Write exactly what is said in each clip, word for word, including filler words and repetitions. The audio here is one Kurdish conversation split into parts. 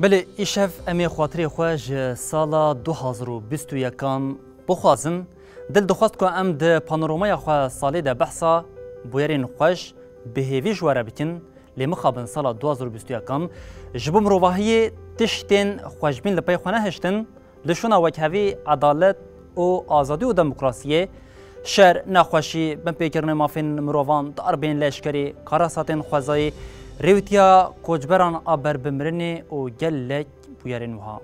Belê, îşev em ê xatirê xwe ji sala du hazar û bîst û yekan bixwazin. Dil dixwest ku em di panoromaya xwe salê de behsa bûyerên xweş bi hêvî ji we re bikin, lê mixabin sala du hazar û bîst û yekan ji bo mirovahiyê tiştên xweşbîn li pey xwe nehiştin. Li şûna wekhevî, edalet û azadî û demokrasiyê, şer, nexweşî, binpêkirinê mafên mirovan, darbên leşkerî, karasatên xwezayî, rêwîtiya koçberan a ber bi mirinê û gelek bûyerên wiha.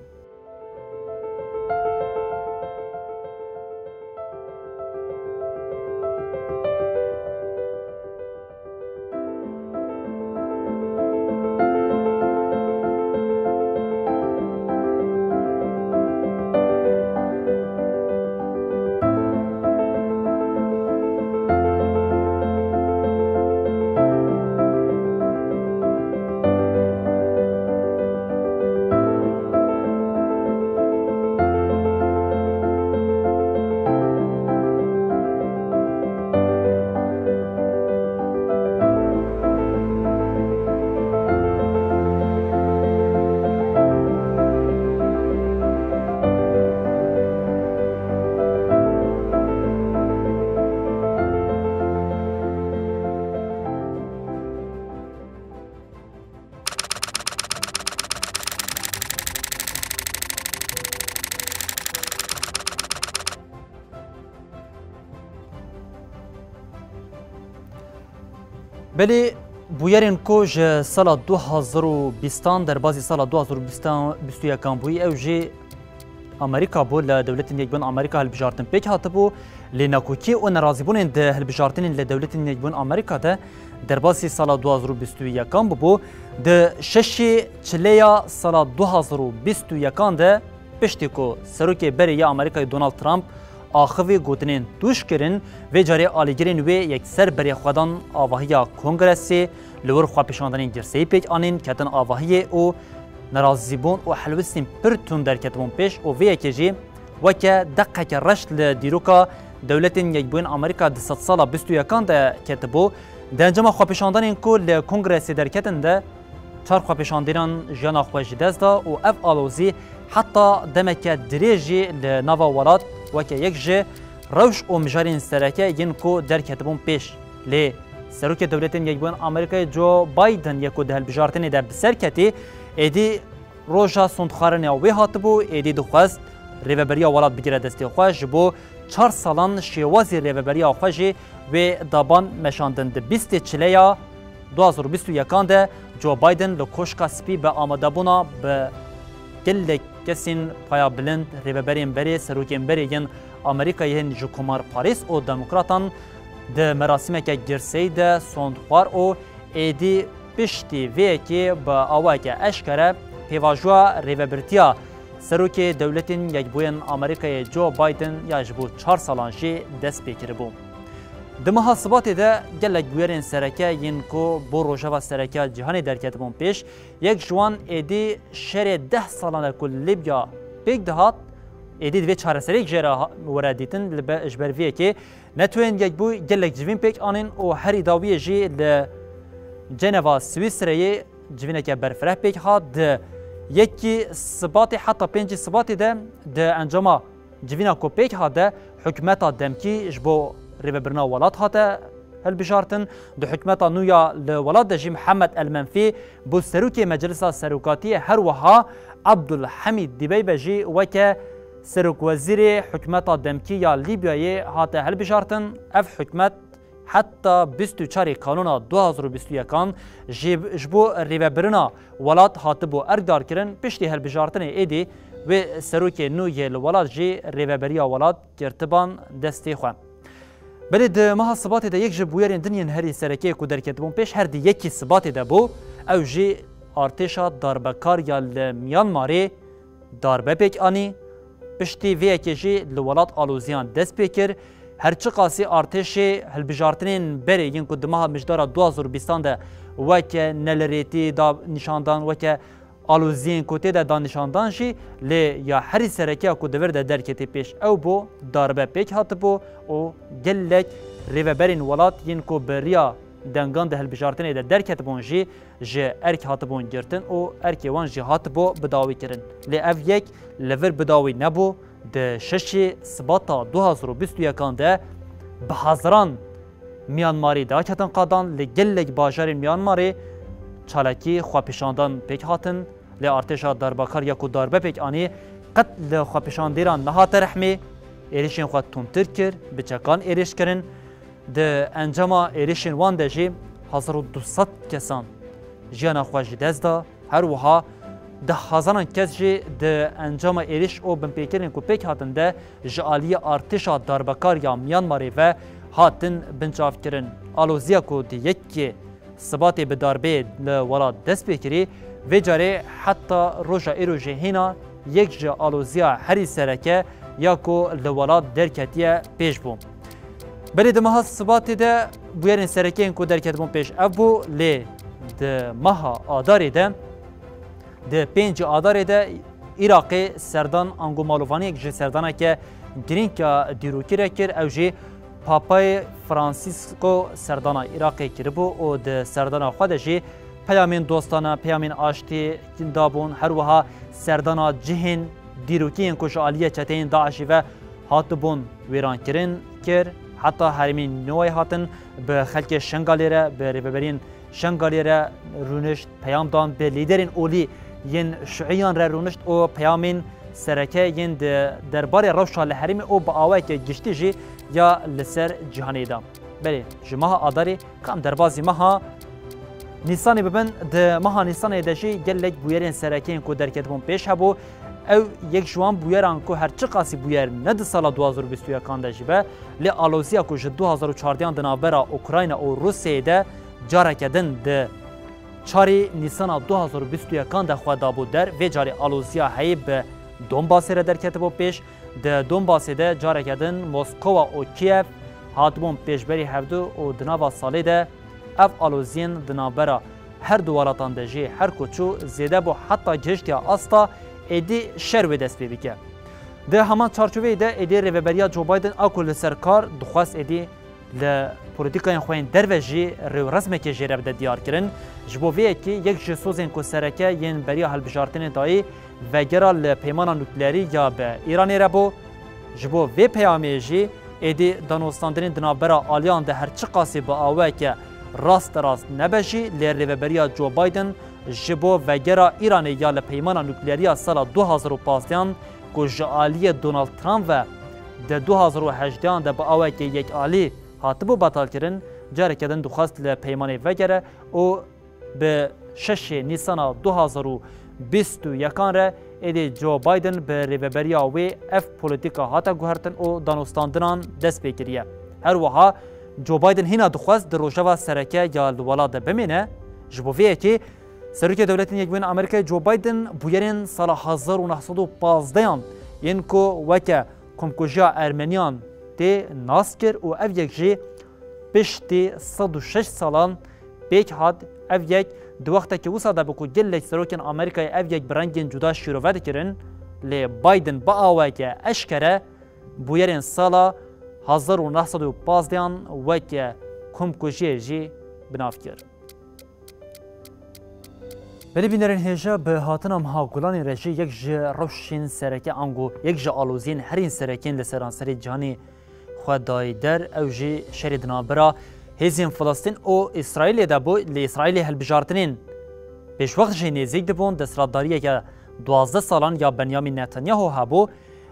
Belê, bûyerên ku ji sala du hazar û bîstan derbasî sala du hazar û bîstan, bîst û yekan bûyî, ew jî Amerîka bû, li Dewletên Yekbûyî Amerîka hilbijartin pêk hatibû, lê nakokî û nerazîbûnên di hilbijartinên li Dewletên Yekbûyî Amerîka de derbasî sala du hazar û bîst û yekan bûbû. Di şeşê çileya sala du hazar û bîst û yekan de, piştî ku serokê berê ya Amerîkayê Donald Trump axivî gotinên tûj kirin, vê carê alîgirên wê yekser berê xwe dan avahiya Kongresê, li wir xwepêşandanên girseyî pêk anîn, ketin avahiyê û nerazîbûn û helwestên pir tund derketibûn pêş û vê yekê jî weke deqeke reş li dîroka Dewletên Yekbûyên Amerîka di sedsala bîst û yekan de ketibû. Di encama xwepêşandanên ku li Kongresê derketin de çar xwepêşandîran jiyana xwe ji dest da û ev alozî heta demeke dirêj jî li nava welat weke yek ji rewş û mijarên sereke yên ku derketibûn pêş. Lê Serokê Dewletên Yekbûyên Amerîkayê Joe Biden yê ku di hilbijartinê de bi ser ketî, êdî roja sondxwarina wê hatibû, êdî dixwest rêveberiya welat bigire destê xwe ji bo çar salan şêwazî rêveberiya xwe jî wê daban meşandin. Di bîstê çileya du hazar û bîst û yekan de Joe Biden li Koşka Spî bi amadebûna bi gelek kesên payabilind, rêveberên berê, serokên berê yên Amerîkayê yên ji komarparêz û demokratan di merasîmeke girseyî de sond xwar û êdî piştî vê yekê bi awayeke eşkere pêvajoya rêvebirtiya Serokê Dewletên Yekbûyên Amerîkayê Joe Biden ya ji bo çar salan jî dest pê kiribû. Di meha Sibatê de gelek bûyerên sereke yên ku bo rojeva sereke cîhanê derketibûn pêş, yek ji wan êdî şerê deh salan e ku li Libya pêk dihat, êdî divê çareseriyek jê re ha-, were dîtin, li be-, ji ber vê yekê Netewên Yekbûyî gelek civîn pêk anîn û herî dawiyê jî li Ceneva Swîsreyê civîneke berfireh pêk hat. Di yekî Sibatê heta pêncî Sibatê de di encama civîna ku pêk hat de hikûmeta demkî ji bo rêvebirina welat hate hilbijartin. Di hikûmeta nû ya li welat de jî Mihemed El Menfî bû serokê Meclisa Serokatiyê, her wiha Abdulhamid Dibeybe jî weke serokwezîrê hikûmeta demkî ya Lîbyayê hate hilbijartin. Ev hikûmet heta bîst û çarê Kanûna du hazar û bîst û yekan jî ji bo rêvebirina welat hatibû erkdarkirin. Piştî hilbijartinê êdî wê serokê nû yê li welat jî rêveberiya welat girtiban destê xwe. Belê di meha Sibatê de yek ji bûyerên din yên herî sereke ku derketibûn pêş her di yekî Sibatê de bû, ew jî artêşa darbekar ya li Myanmarê darbe pêk anî. Piştî vê yekê jî li welat aloziyan dest pê kir. Her çiqasî artêşê hilbijartinên berê yên ku di meha mijdara du hazar û bîstan de weke nelirêtî da nîşandan, weke aloziyên ku tê de da nîşandan jî, lê ya herî serekiya ku di vir de derketê pêş ew bû darbe pêk hatibû û gelek rêveberên welat yên ku bi riya dengan di hilbijartinê de derketibûn jî ji erk hatibûn girtin û erkê wan jî hatibû bidawî kirin. Lê ev yek li vir bidawî nebû. Di şeşê Sibata du hazar û bîst û yekan de bi hezaran Myanmarî daketin qadan, li gelek bajarên Myanmarê çalakî xwepêşandan pêk hatin. Lê artêşa darbekar ya ku darbe pêk anî, qet li xwepêşandêran nehate rehmê, êrişên xwe tundtir kir, bi çekan êrîş kirin. Di encama êrişên wan de jî hezar û du sed kesan jiyana xwe ji dest da. Her wiha deh hezaran kes jî di encama êrîş û binpêkirinên ku pêk hatin de ji aliyê artêşa darbekar ya Myanmarê ve hatin binçavkirin. Aloziya ku di yekê Sibatê bi darbeyê li welat dest pê kirî, vê carê heta roja îro jî hîna yek ji aloziya herî sereke ya ku li welat derketiye pêş bû. Belê di meha Sibatê de bûyerên sereke yên ku derketibûn pêş ev bû, lê di meha Adarê de, di pêncî Adarê de Iraqê serdan ango malovaniyek ji serdaneke girîng ya dîrokî re kir, ew jî Papayê Fransîsko serdana Iraqê kiribû û di serdana xwe de jî peyamên dostane, peyamên aştî dabûn, her wiha serdana cihên dîrokî yên ku ji aliyê çeteyên DAIŞ'î ve hatibûn wêrankirin kir. Heta herêmên Nîneweyê hatin bi xelkê Şengalê re, bi rêveberiyên Şengalê re rûnişt, peyam dan, bi lîderên olî yên şiîyan re rûnişt û peyamên sereke yên di derbarê rewşa li herêmê û bi awayeke giştî jî ya li ser cîhanê da. Belê, ji meha Adarê, ka em derbazî meha Nîsanê bibin, di meha Nîsanê de jî gelek bûyerên sereke yên ku derketibûn pêş hebû. Ew yek ji wan bûyeran ku her çiqasî bûyer ne di sala du hazar û bîst û yekan de jî be, lê aloziya ku ji du hazar û çardehan di navbera Ukrayna û Rûsyayê de careke din di çarê Nîsana du hazar û bîst û yekan de xwe dabû der, vê carê aloziya heyî bi Donbasê re derketibû pêş. Di Donbasê de careke din Moskova û Kiev hatibûn pêşberî hevdu û di nava salê de ev aloziyên di navbera her du welatan de jî her ku çû zêde bû, heta gihiştiye asta êdî şer wê dest pê bike. Di heman çarçoveyê de êdî rêveberiya Joe Biden a ku li ser kar dixwest êdî li polîtîkayên xwe yên derve jî rêwrezmekê jê re bide diyarkirin. Ji bo vê yekê yek ji sozên ku sereke yên beriya hilbijartinê dayî vegera li peymana nukleerî ya bi Îranê re bû. Ji bo vê peyamê jî êdî danûstandinên di navbera aliyan de her çiqasî bi awayeke rasterast nebe jî, lê rêveberiya Joe Biden ji bo vegera Îranê ya li peymana nukleerî ya sala du hazar û pazdehan ku ji aliyê Donald Trump ve di du hazar û hejdehan de bi awayeke yekalî hatibû betalkirin, careke din dixwest li peymanê vegere û bi şeşê Nîsana du hazar û bîst û yekan re êdî Joe Biden bi rêveberiya wê ev polîtîka hate guhertin û danûstandinan dest pê kiriye. Her wiha Joe Biden hîna dixwest di rojeva sereke ya li welat de bimîne. Ji bo vê yekê Serokê Dewletên Yekbûyî Amerîkayê Joe Biden bûyerên sala hezar û neh sed û pazdehan yên ku weke komkujiya Ermeniyan tê nas kir û ev yek jî piştî sed û şeş salan pêk hat. Ev yek di wextekî wisa de bû ku gelek serokên Amerîkayê ev yek bi rengên cuda şîrove dikirin, lê Biden bi awayeke eşkere bûyerên sala hezar û neh sed û pazdehan weke komkujiyê jî bi nav kir. Belê bînerên hêja, bi hatina meha Gulanê re jî yek ji rewşên sereke ango yek ji aloziyên herî serekên li seranserê cîhanê xwe dayî der, ew jî şerê di navbera hêzên Filistîn û Îsraîlê de bû. Li Îsraîlê hilbijartinên pêşwext jî nêzîk dibûn, desthilatdariyeke duwazdeh salan ya Benyamin Netanyahu hebû.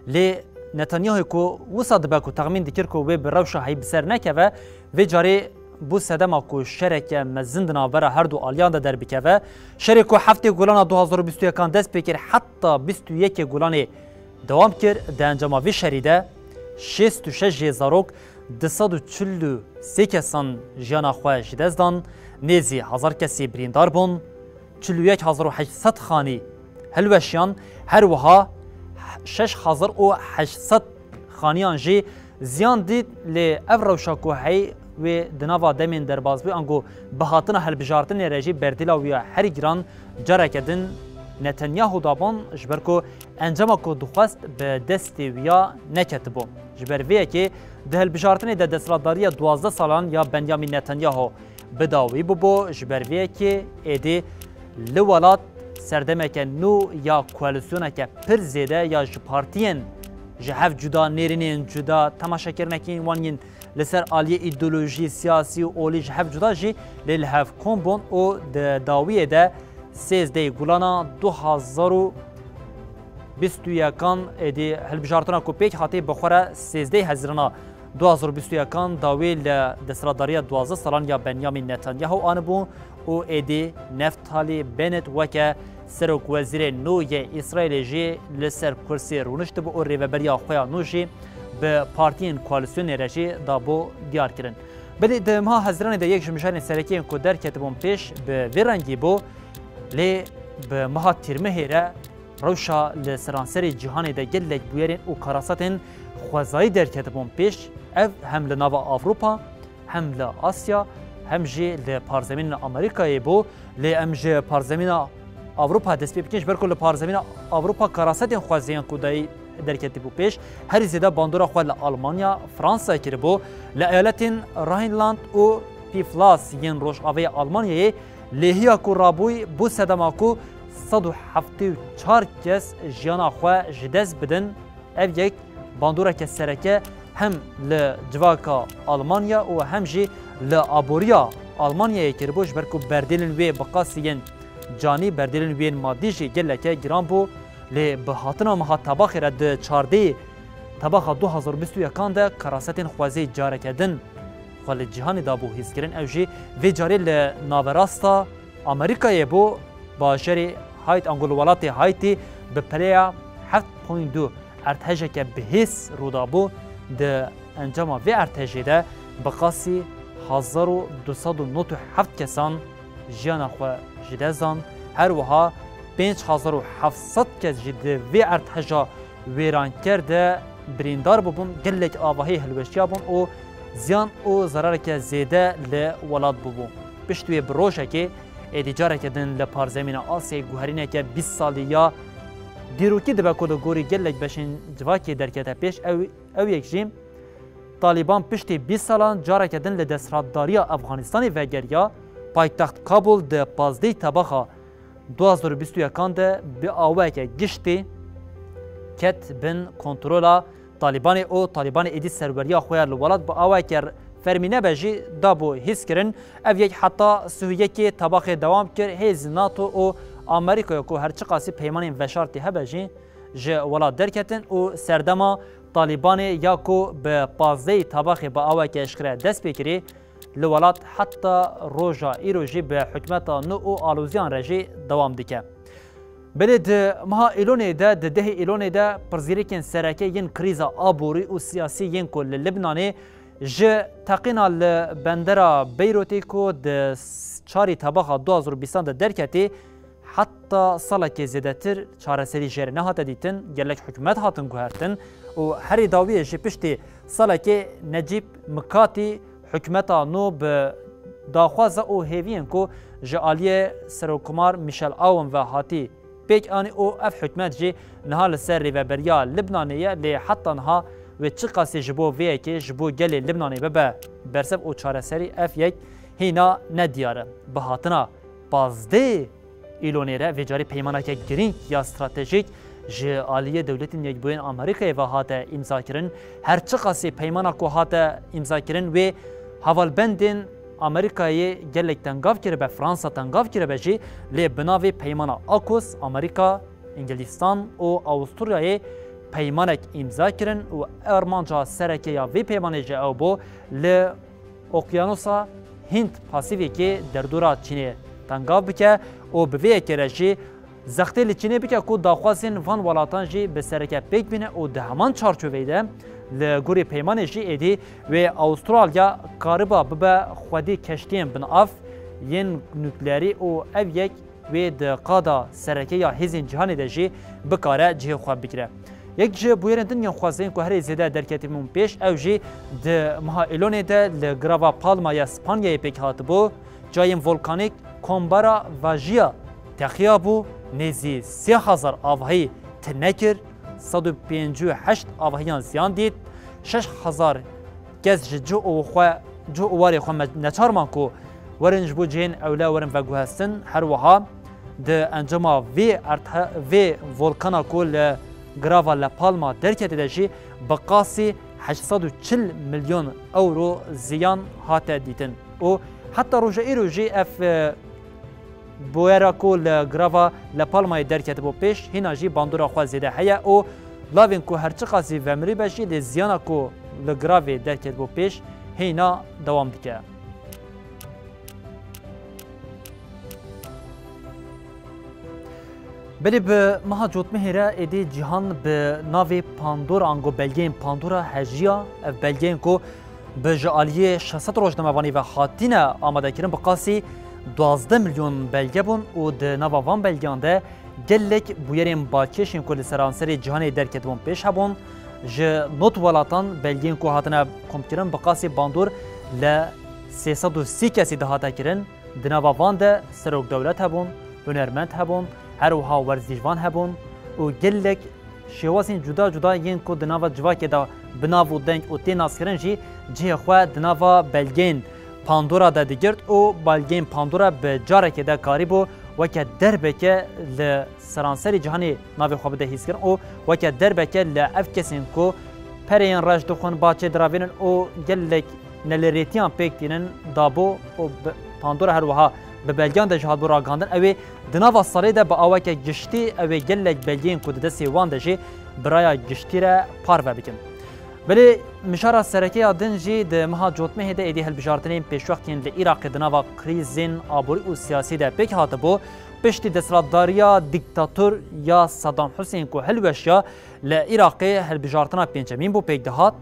Lê Netanyahu ku wisa dibe ku texmîn dikir ku wê bi rewşa heyî bi ser nekeve, vê carê bû sedema ku şereke mezin di navbera her du aliyan de derbikeve. Şerê ku heftê Gulana du hazar û bîst û yekan dest pê kir heta bîst û yekê Gulanê dewam kir. Di encama vê şerî de şêst û şeş jê zarok, du sed û çil û sê kesan jiyana xwe ji dest dan, nêzî hezar kesî birîndar bûn, çil û yek hezar û heşt sed xanî hilweşiyan, her wiha şeş hezar û heşt sed xaniyan jî ziyan dît. Lê ev rewşa ku heyî wê di nava demên derbazbûyî ango bi hatina hilbijartinê re jî berdîla wî ya herî giran careke din Netanyahu dabûn, ji ber ku encama ku dixwest bi destê wî ya neketibû. Ji ber vê yekê di hilbijartinê de desthilatdariya duwazdeh salan ya Benyamin Netanyahu bi dawî bibo. Ji ber vê yekê êdî li welat serdemeke nû ya koalîsyoneke pir zêde ya ji partiyên ji hev cuda, nêrînên cuda, temaşekirinekên wan yên li ser aliyê îdeolojî, siyasî û olî ji hev cuda jî lê li hev kom bûn û di dawiyê de sêzdehê Gulana du hazar û bîst û yekan êdî hilbijartina ku pêk hatî bi xwe re sêzdehê Hezirana du hazar û bîst û yekan dawî li desthilatdariya duwazdeh salan ya Benyamin Netanyahu anibû û êdî Naftali Bennett weke serokwezîrê nû yê Îsraîlê jî li ser kursî rûniştibû û rêveberiya xwe ya nû jî bi partiyên koalîsyonê re jî dabû diyar kirin. Belê di meha Hezîranê de yek ji mijarên serekî yên ku derketibûn pêş bi vî rengî bû, lê bi meha Tîrmehê re rewşa li seranserê cîhanê de gelek bûyerên û karasatên xwezayî derketibûn pêş. Ev hem li nava Ewropa, hem li Asya, hem jî li parzemîna Amerîkayê bû. Lê em ji parzemîna Ewropa dest pê bikin, ji ber ku li parzemîna Ewropa karasetên xwezayî yên ku dayî derketibû pêş, herî zêde bandora xwe li Almanya, Fransa kiribû. Li eyaletên Rheinland û Pfalz yên rojavayê Almanyayê lêhiya ku rabûyî bû sedema ku sed û heftê û çar kes jiyana xwe ji dest bidin. Ev yek bandoreke sereke hem li civaka Almanya û hem jî li aboriya Almanyayê kiribû, ji ber ku berdêlên wê bi qasî yên canî, berdêlên wê yên madî jî geleke giran bû. Lê bi hatina meha Tebaxê re di çardehê Tebaxa du hazar û bîst û yekan de karasetên xwezê careke din xwe li cîhanê dabû hîskirin. Ew jî vê carê li naverasta Amerîkayê bû, bajarê Haît, ango li welatê Haîtî bi peleya heft point du erdhejeke bihêz rû dabû. Di encama vê erdhejê de bi qasî hezar û du sed û nod û heft kesan jiyana xwe ji dest dan. Her wiha pênc hezar û heft sed kes jî di vê erdheja wêranker de birîndar bûbûn, gelek avahî hilweşiyabûn û ziyan û zerareke zêde li welat bûbû. Pişt wê bi rojekê êdî careke din li parzemîna Asyayê guherîneke bîst salî ya dîrokî dibe ku li gorî gelek beşên civakê derkete pêş. Ew, ew yek jî Talîban piştî bîst salan careke din li desthilatdariya Efxanistanê vegeriya. Paytext Kabul di pazdehê Tebaxa du hazar û bîst û yekan de bi awayeke giştî ket bin kontrola Talîbanê û Talîbanê êdî serweriya xwe ya li welat bi awayeke fermî nebe jî dabû hîskirin. Ev yek heta sih û yekê Tebaxê dewam kir. Hêzên NATO û Amerîkayê ku her çiqasî peymanên veşartî hebe jî ji welat derketin û serdema Talîbanê ya ku bi pazdehê Tebaxê bi awayeke eşkere dest pê kirî, li welat heta roja îro jî bi hikûmeta nû û aloziyan re jî dewam dike. Belê di meha Îlonê de, di dehê Îlonê de pirsgirêkên sereke yên krîza aborî û siyasî yên ku li Libnanê ji teqîna li bendera Beyrûtê ku di çarê Tebaxa du hazar û bîstan de derketî, heta salekê zêdetir çareserî jê re nehate dîtin, gelek hikûmet hatin guhertin û herî dawiyê jî piştî salekê Necîb Mikatî hikûmeta nû bi daxwaza û hêviyên ku ji aliyê Serokkomar Michel Aoun ve hatî pêk anî û ev hikûmet jî niha li ser rêveberiya Libnanê ye, lê heta niha wê çiqasî ji bo vê yekê, ji bo gelê Libnanê bibe bersiv û çareserî, ev yek hîna nediyar e. Bi hatina pazdeh Îlonê re vê carî peymaneke girîng ya stratejîk ji aliyê Dewletên Yekbûyên Amerîkayê ve hate îmzakirin. Her çiqasî peymana ku hate îmzakirin wê hevalbendên Amerîkayê gelek tengav kiribe, Fransa tengav kiribe jî, lê bi navê peymana AUKUS, Amerîka, Îngilîstan û Awisturyayê peymanek îmza kirin û armanca sereke ya vê peymanê jî ew bû li Okyanusa Hînd Pasîfîkê derdora Çînê tengav bike û bi vê yekê re jî zextê li Çînê bike ku daxwazên van welatan jî bi sereke pêk bîne û di heman çarçoveyê de li gorî peymanê jî êdî wê Awistralya kariba bibe xwedî keştiyên binav yên nukleerî û ev yek wê di qada sereke ya hêzên cîhanê de jî bikare cihê xwe bigire. Yek ji bûyerên din yên xwezayî ku herî zêde derketibûn pêş, ew jî di meha Îlonê de li girava Palma ya Spanyayê pêk hatibû. Cayên volkanîk Kombara Vajiya teqiya bû, nêzî sê hezar avahî tune kir, sed û pêncî û heşt avahiyan ziyan dît, şeş hezar kes ji cih û xwe, cih û warê xwe me-, neçar man ku Werin ji bo cihên ewle werin veguhestin, her wiha di encama vê erdhe-, vê volkana ku li girava La Palma derketî de jî bi qasî heşt sed û çil milyon ewro ziyan hate dîtin û heta roja îro jî ev, e, bûyera ku li girava La Palmayê derketibû pêş, hîna jî bandora xwe zêde heye û lavên ku her çiqasî vemirî be jî lê ziyana ku li giravê derketibû pêş, hîna dewam dike. Belê bi meha cotmehê re êdî cîhan bi navê Pandora ango belgeyên Pandora hejiya. Ev belgeyên ku bi ji aliyê şeş sed rojnamevanî ve hatine amadekirin, bi qasî duwazdeh milyon belge bûn û di nava van belgeyan de gelek bûyerên balkêş ên ku li seranserê cîhanê derketibûn pêş hebûn. Ji nod welatan belgeyên ku hatine komkirin bi qasî bandor li sê sed û sî kesî dihate kirin. Di nava van de serokdewlet hebûn, hunermend hebûn, her wiha werzîşvan hebûn û gelek şêwazên cuda cuda yên ku di nava civakê de bi nav û deng û tê naskirin jî cihê xwe di nava belgeyên Pandora de digirt û belgeyên Pandora bi carekê de karîbû weke derbeke li seranserê cîhanê navê xwe bide hîskirin û weke derbeke li ev kesên ku pereyên reş dixwin, bahçê diravênin û gelek nelêrêtiyan pêk tînin dabû û bi Pandora her wiha bi belgeyan de jî hatibû ragihandin. Ew ê di nava salê de bi aweke giştî ew ê gelek belgeyên ku di destê wan de jî bi raya giştî re parve bikin. Belê mijara sereke ya din jî di meha cotmehê de êdî hilbijartinên pêşwextên li Iraqê di nava krîzên aborî û siyasî de pêk hatibû. Piştî desthilatdariya dîktator ya Saddam Husên ku hilweşiya, li Iraqê hilbijartina pêncemîn bû pêk dihat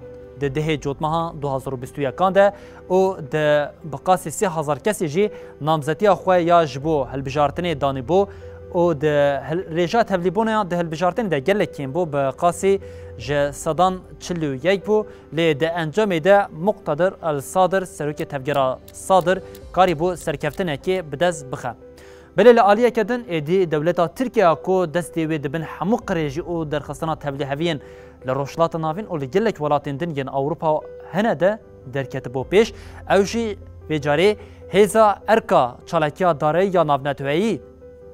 di dehê cotmeha du hazar û bîst û yekan de û di bi qasî sê hezar kesî jî namzetiya xwe ya ji bo hilbijartinê danîbû û di hil-, rêja tevlîbûna di hilbijartinê de gelek kêm bû, bi qasî ji sedan çil û yek bû, lê di encamê de Muqtedir El Sadir, serokê tevgera Sadir, karîbû serkeftinekê bi dest bixe. Belê li aliyeke din êdî dewleta Tirkiye ku destê wê di bin hemû qirêjî û derxistina tevlîheviyên li Rojhilata Navîn û li gelek welatên din yên Ewropa hene de derketibû pêş, ew jî vê carê hêza erka çalakiya darayî ya navneteweyî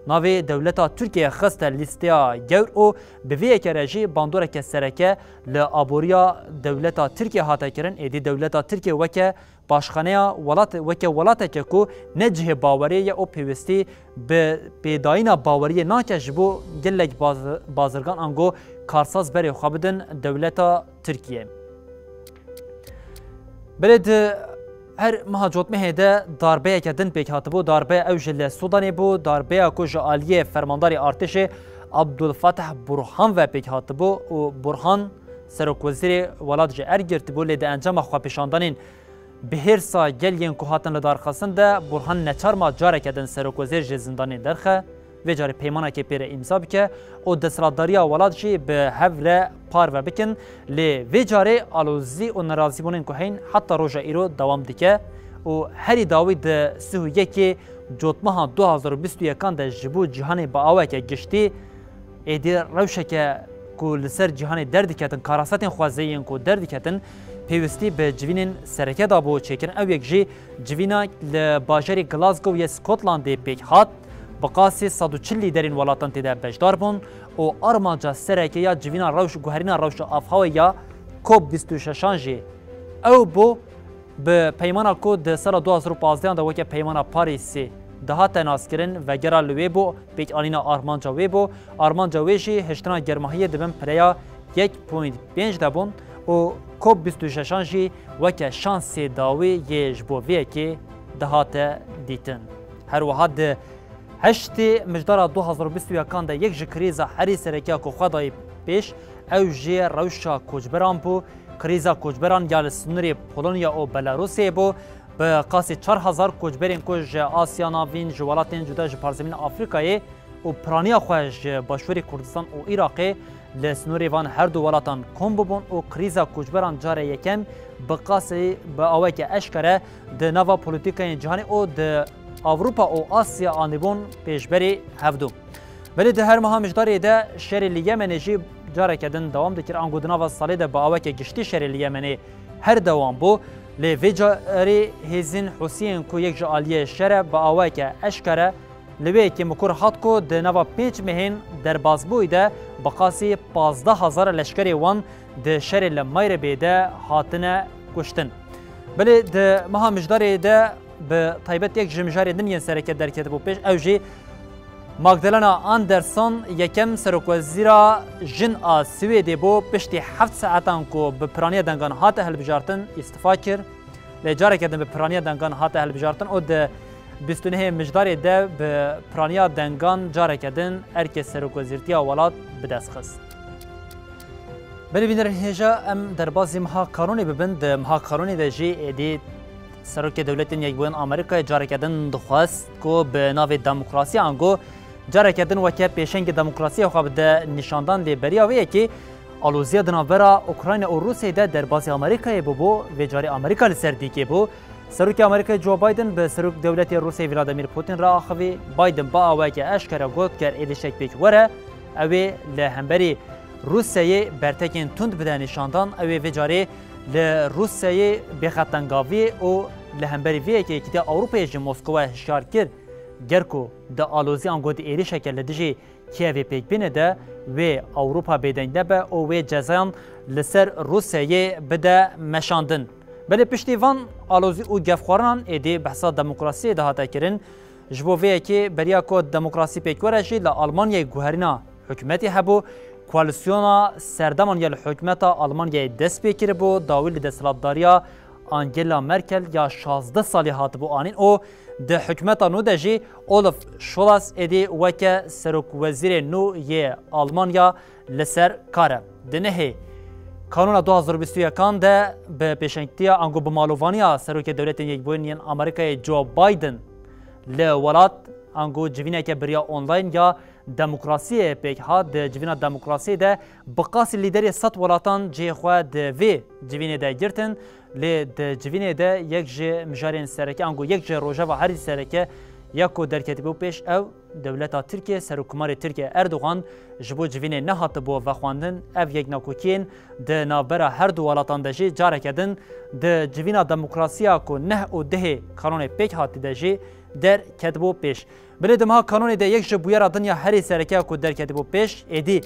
navê dewleta Tirkiye xiste lîsteya gewr û bi vê yekê re jî bandoreke sereke li aboriya dewleta Tirkiye hate kirin. Êdî dewleta Tirkiye weke paşxaneya welat, weke welateke ku ne cihê baweriyê ye û pêwîstî bi pêdayîna baweriyê nake ji bo gelek baz-, bazirgan ango karsaz berê xwe bidin dewleta Tirkiye. Belê di her meha cotmehê de darbeyeke din pêk hatibû. Darbeya ew jî li Sûdanê bû. Darbeya ku ji aliyê fermandarê artêşê Abdulfetah Burhan ve pêk hatibû û Burhan serokwezîrê welat ji erk girtibû, lê di encama xwepêşandanên bi hêrsa gel yên ku hatin lidarxistin de Burhan neçar ma careke din serokwezîr ji zindanê derxe, vê carê peymanekê pê re îmza bike û desthilatdariya welat jî bi hev re parve bikin. Lê vê carê alozî û nerazîbûnên ku heyîn heta roja îro dewam dike û herî dawî di sih û yekê cotmeha du hazar û bîst û yekan de ji bo cîhanê bi aweke giştî êdî rewşeke ku li ser cîhanê derdiketin, karasetên xwezê yên ku derdiketin, pêwîstî bi civînên sereke de bû çêkirin. Ew yek jî civîna li bajarê Glasgow yê Scotlandê pêk hat. Bi qasî sed û çil lîderên welatan tê de beşdar bûn û armanca sereke ya civîna rewş, guherîna rewşa avhewê ya COP bîst û şeşan jî ew bû. Bi peymana ku di sala du hazar û pazdeh de weke Peymana Parîsê dihate naskirin, vegera li wê bû, pêkanîna armanca wê bû. Armanca wê jî hiştina germahiyê di bin pireya yek point pênc de bûn û COP bîst û şeşan jî weke şansê dawî yê ji bo vê yekê dihate dîtin. Her wiha di heştê mijdara du hazar û bîst û yekan de yek ji krîza herî sereke ku xwe dayî pêş, ew jî rewşa koçberan bû. Krîza koçberan ya li sînorê Polonya û Belarusê bû. Bi qasî çar hezar koçberên ku ji Asya Navîn, ji welatên cuda, ji parzemîna Afrîkayê û piraniya xwe ji Başûrê Kurdistan û Iraqê li sînorê van her du welatan kom bûbûn û krîza koçberan carê yekem bi qasî bi aweke eşkere di nava polîtîkayên cîhanê û di Ewropa û Asya anîbûn pêşberî hevdû. Belê di her meha mijdarê de şerê li Yemenê jî careke din dewam dikir. Ango di nava salê de bi aweke giştî şerê li Yemenê her dewam bû. Lê vê carê hêzên Hûsiyên ku yek ji aliyê şer e, bi awayeke eşkere li wê yekê mikur hat ku di nava pênc mehên derbasbûyî de bi qasî pazdeh hezar leşkerê wan di şerê li Mayribê de hatine kuştin. Belê di meha Mijdarê de bi taybet yek ji mijarê din yên sereke derketibû pêş, ew jî Magdalena Andersson yekem serokwezîra jin a Swêdê bû, piştî heft saetan ku bi piraniya dengan hate hilbijartin, îstifa kir. Lê careke din bi piraniya dengan hate hilbijartin û di bîst û nehê Mijdarê de bi piraniya dengan careke din erkê serokwezîrtiya welat bi dest xist. Belê bînerên hêja, em derbazî meha Kanûnê bibin. Di meha Kanûnê de jî êdî Serokê Dewletên Yekbûyên Amerîkayê careke din dixwest ku bi navê demokrasî ango careke din weke pêşengê demokrasiyê xwe bide nîşandan, lê beriya wê yekê aloziya di navbera Ukrayna û Rûsyayê de derbazî Amerîkayê bûbû, vê carê Amerîka li ser dîkê bû. Serokê Amerîkayê Joe Biden bi Serok Dewletê Rûsyayê Vladimir Putin re axivî. Biden bi awayeke eşkere got, ger êrişek pêk were, ew ê li hemberî Rûsyayê bertekên tund bide nîşandan, ew ê vê carê li Rûsyayê bêxe tengaviyê û li hemberî vê yekê Yekîtiya Ewropayê ji Moskowa hişyar kir, ger ku di alozî ango di êrişeke li dijî Kîevê pêk bîne de wê Ewropa bêdeng nebe û wê cezayan li ser Rûsyayê bide meşandin. Belê piştî van alozî û gefxwarinan êdî behsa demokrasiyê de hate kirin. Ji bo vê yekê beriya ku demokrasî pêk were jî li Almanyayê guherîna hikûmetê hebû. Koalîsyona serdeman ya li hikûmeta Almanyayê dest pê kiribû, dawî li desthilatdariya Angela Merkel ya şazdeh salî hatibû anîn û di hikûmeta nû de jî Olaf Scholz êdî weke serokwezîrê nû yê Almanya li ser kar e. Di nehê Kanûna du hazar û bîst û yekan de bi pêşengtiya ango bi malovaniya Serokê Dewletên Yekbûyîn yên Amerîkayê Joe Biden li welat ango civîneke bi riya online ya demokrasiyê pêk hat. Di civîna demokrasiyê de bi qasî lîderê sed welatan cihê xwe di vê civînê de girtin. Lê di civînê de yek ji mijarên sereke, ango yek ji rojeva herî sereke ya ku derketibû pêş, ew dewleta Tirkiye, Serokkomarê Tirkiye Erdogan ji bo civînê nehatibû vexwendin. Ev yeknakokiyên di navbera her du welatan de jî careke din di civîna demokrasiya ku neh û dehê Kanûnê pêk hatî de jî derketibû pêş. Belê di meha Kanûnê de yek ji bûyera din ya herî sereke ku derketibû pêş, êdî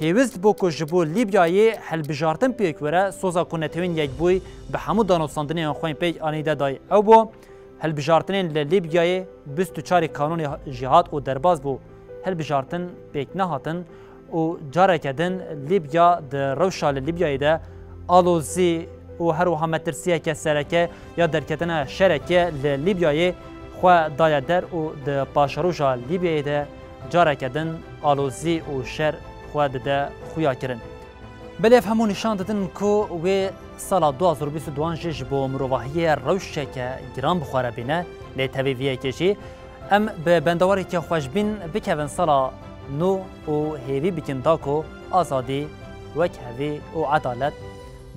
pêwist bû ku ji bo Lîbyayê hilbijartin pêk were, soza ku Netewên Yekbûyî bi hemû danûstandinên xwe yên pêk anî de dayî ew bû, hilbijartinên li Lîbyayê bîst û çarê Kanûnê jî hat û derbas bû. Hilbijartin pêk nehatin û careke din Lîbya di rewşa li Lîbyayê de alozî û her wiha metirsiyeke sereke ya derketina şereke li Lîbyayê xwe daye der û di paşeroja Lîbyayê de careke din alozî û şer xwe dide xuya kirin. Belê ev hemû nîşan didin ku wê sala du hazar û bîst û duan jî ji bo mirovahiyê rewşeke giran bi xwe re bîne, lê tevî vê yekê jî em bi bendewareke xweşbîn bikevin sala nû û hêvî bikin da ku azadî, wekhevî û edalet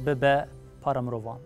bibe para mirovan.